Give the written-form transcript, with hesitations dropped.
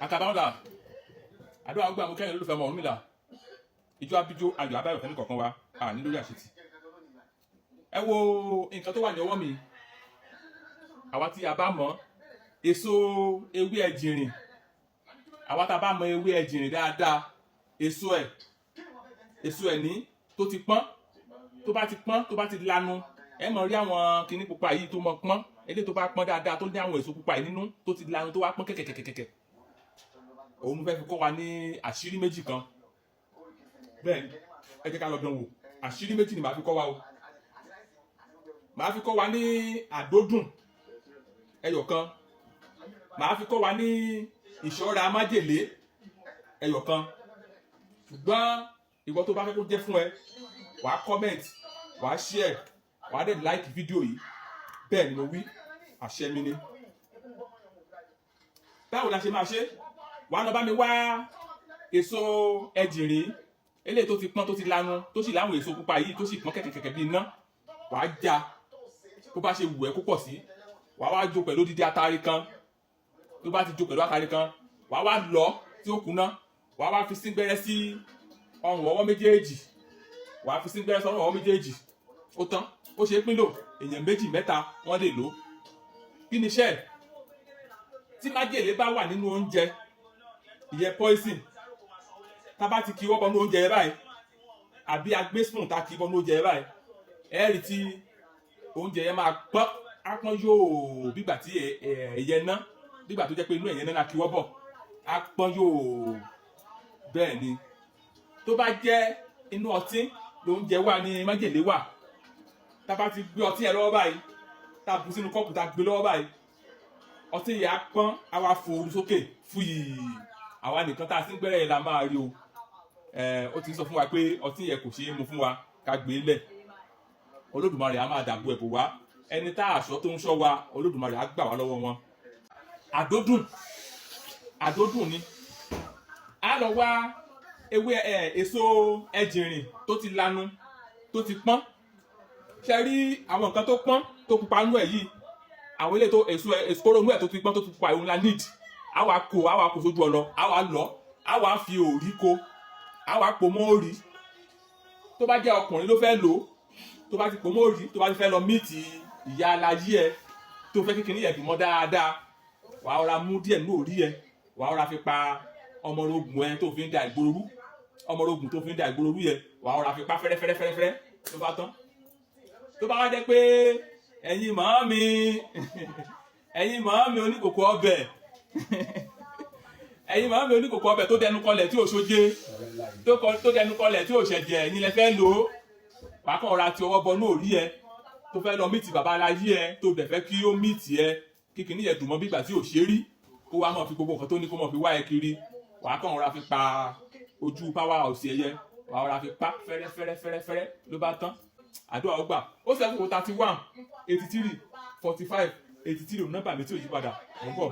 Àkàbà ọ̀la, àdúrà gbà. Mo kẹ́yìn olólùfẹ́ ọmọ Ọ̀rúnmìlà. Ìjọ abíjó ayọ̀ abáyọ̀ fẹ́ni kọ̀ọ̀kan wa à ní lórí àṣetì. Ẹ wo nǹkan tó wà ní ọwọ́ mi. Àwa tí a bá mọ̀ èso ewé ẹ̀jìnrìn, àwa tá a bá mọ̀ ewé ẹ̀jìnrìn dáadáa, èso ẹ̀ ní tó ti pọ́n, tó bá ti pọ́n, tó bá ti lanu, ẹ mọ̀ rí àwọn kinní pupa yìí tó mọ̀ pọ́n. Eléyìí tó bá pọ́n dáadáa, tó ní àwọn èso pupa yìí nínú, tó ti lanu, tó wá pọ́n kẹ̀kẹ̀kẹ̀kẹ̀, òun mo fẹ́ fi kọ́ wa ní àṣírí méjì kan. Bẹ́ẹ̀ ni, ẹ jẹ́ ká lọ dán wò. Àṣírí méjì ni màá fi kọ́ wa o. Màá fi kọ́ wa ní àdódùn ẹyọ kan, màá fi kọ́ wa ní ìṣọ́ra májèlé ẹyọ kan. Ṣùgbọ́n ìwọ tó bá fẹ́ kó jẹ́ fún ẹ, wàá comment, wàá share, wàá dẹ̀ like fídíò yìí. Bẹ́ẹ̀ ni mo wí, àṣẹ mi ni. Báwo la ṣe máa ṣe? Wàá lọ bá mi wá èso ẹjìnrín eléyìí tó ti pọ́n, tó ti lanu, tó sì láwọn èso pupa yìí, tó sì pọ́n kẹ̀kẹ̀kẹ̀ bí iná. Wàá já bó bá ṣe wù ẹ́ kó pọ̀ sí. Wàá wá jó pẹ̀lú odidi atare kan. Tó bá ti jó pẹ̀lú atare kan, wàá wá lọ tí ó kúná, wàá wá fi síngbẹ́rẹ́ sí ọrùn ọwọ́ méjèèjì. Wàá fi síngbẹ́rẹ́ sọ́rùn ọwọ́ méjèèjì. Ó tán. Ó ṣe é pín lò, èèyàn méjì, mẹ́ta, wọ́n lè lò. Kí ni iṣẹ́ ẹ̀? Tí májèlé bá wà nínú oúnjẹ, ìyẹn poison, tá bá ti kí wọ́ bọnú oúnjẹ yẹn báyìí, àbí a gbé spoon tá kí bọnú oúnjẹ yẹn báyìí, ẹ rí tí oúnjẹ yẹn máa pọ́n, á pọ́n yóò bígbà tí ẹ̀yẹ ná, bígbà tó jẹ́ pé inú ẹ̀yẹ náà la kí wọ́ bọ̀, á pọ́n yóò. Bẹ́ẹ̀ ni, tó bá jẹ́ inú ọtí lóúnjẹ wà ní májèlé wà, tá bá ti gbé ọtí yẹn lọ́wọ́ báyìí, tá a bù sínú kọ́ọ̀pù, tá a gbé lọ́wọ́ báyìí, ọtí yẹn á pọ́n, á wá fòoru sókè fúyì. Àwa nìkan tá a sí ń gbẹ́rẹ́ yẹn la máa rí o. Ó ti sọ fún wa pé ọtí yẹn kò ṣeé mu fún wa, ká gbé lẹ̀. Olódùmarè á máa dàbò ẹ̀bùn wá. Ẹni tá aṣọ tó ń ṣọ́ wa, Olódùmarè á gbà wá lọ́wọ́ wọn. Àdódùn, àdódùn ni. A lọ wá ewé ẹ, èso ẹjìnrìn tó ti lanu, tó ti pọ́n. Ṣe rí àwọn nǹkan tó pọ́n, tó pupa nú ẹ̀ yìí, àwọn ilé tó èso kóró nú ẹ̀ tó ti pọ́n, tó ti pupa, ìhun la need. A wá kó, a wá kó sójú ọlọ, a wá lọ, a wá fi òrí ko, a wá pò mọ́ òrí. Tó bá jẹ́ ọkùnrin ló fẹ́ lò ó, tó bá ti pò mọ́ òrí, tó bá ti fẹ́ lọ meet ìyá aláyé ẹ, tó fẹ́ kékeré yẹn dùn mọ́ dáadáa, wàá rọra mú díẹ̀ nínú òrí ẹ, wàá rọra fi pa ọmọrogùn ẹ tó fi ń da ìgboro rú. Ọmọrogùn tó fi ń da ìgboro rú yẹ, wàá rọra fi pa fẹ́rẹ́fẹ́rẹ́fẹ́rẹ́. Tó bá tán, tó bá wá jẹ́ pé ẹ̀yin màámi, ẹ̀yin màámi oníkòkò ọbẹ̀, ẹ̀yin màámi oníkòkò ọbẹ̀ tó dẹnu kọlẹ̀ tí ò ṣoje, tó dẹnu kọlẹ̀ tí ò ṣẹ̀jẹ̀, ẹ̀yin lẹ fẹ́ lò ó, wàá kàn ra ti ọwọ́ bọ ní òrí ẹ, tó fẹ́ lọ meet bàbá aláyé ẹ, tó dẹ̀ fẹ́ kí ó meet ẹ, kí kìíní yẹn dùn mọ́ bígbà tí ò ṣe rí, kó wá máa fi gbogbo nǹkan tó ní kó máa fi wá ẹ kiri, wàá kàn ra fi pa ojú power house ẹyẹ, wàá ra fi pa fẹ́rẹ́fẹ́rẹ́fẹ́rẹ́. Ló bá tán. Àdúrà ó gbà. 070 31 83 45 83, nọ́mbà mi tí ò yí padà. Mò ń bọ̀.